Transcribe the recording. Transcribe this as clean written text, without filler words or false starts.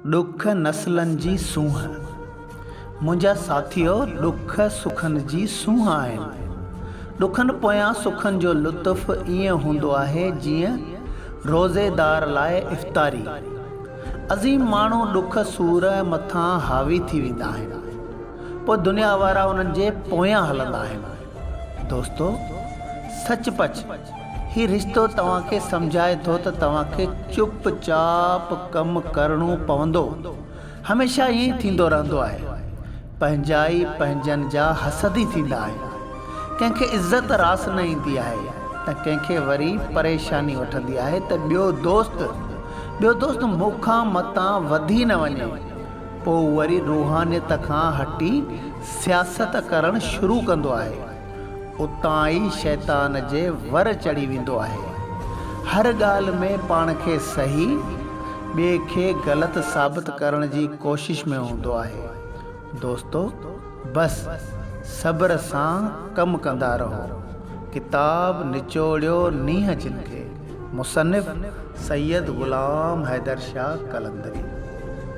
ڏک نسلن جي سونهن. منهنجا ساٿيو ڏک سکن جي سونهن آهن. ڏکن پويان سکن جو لطف ائين هوندو آهي جيئن روزيدار لاء افطاري. عظيم ماڻهو ڏک سور مٿان حاوي ٿي ويندا آهن. پوء دنيا وارا انهن جي پويان هلندا آهن. دوستو! سچ پچ هي رشتو توهان کي سمجهائي ٿو ته توهان کي چپ چاپ ڪم ڪرڻو پوندو. هميشه ائين ئي ٿيندو رهندو آهي. پنهنجا ئي پنهنجن جا حسدي ٿيندا آهن. ڪنهن کي عزت راس نه ايندي آهي ته ڪنهن کي وري پريشاني وٺندي آهي ته ٻيو دوست ٻيو دوست مون کان متان وڌي نه وڃي. پوء وري روحانيت کان هٽي سياست ڪرڻ شروع ڪندو آهي. اتان ئي شيطان جي ور چڙهي ويندو آهي. هر ڳالهه ۾ پاڻ کي صحيح، ٻئي کي غلط ثابت ڪرڻ جي ڪوشش ۾ هوندو آهي. دوستو! بس صبر سان ڪم ڪندا رهو. ڪتاب نچوڙيو نينهن جن کي. مصنف، سيد غلام حيدر شاهه قلندري.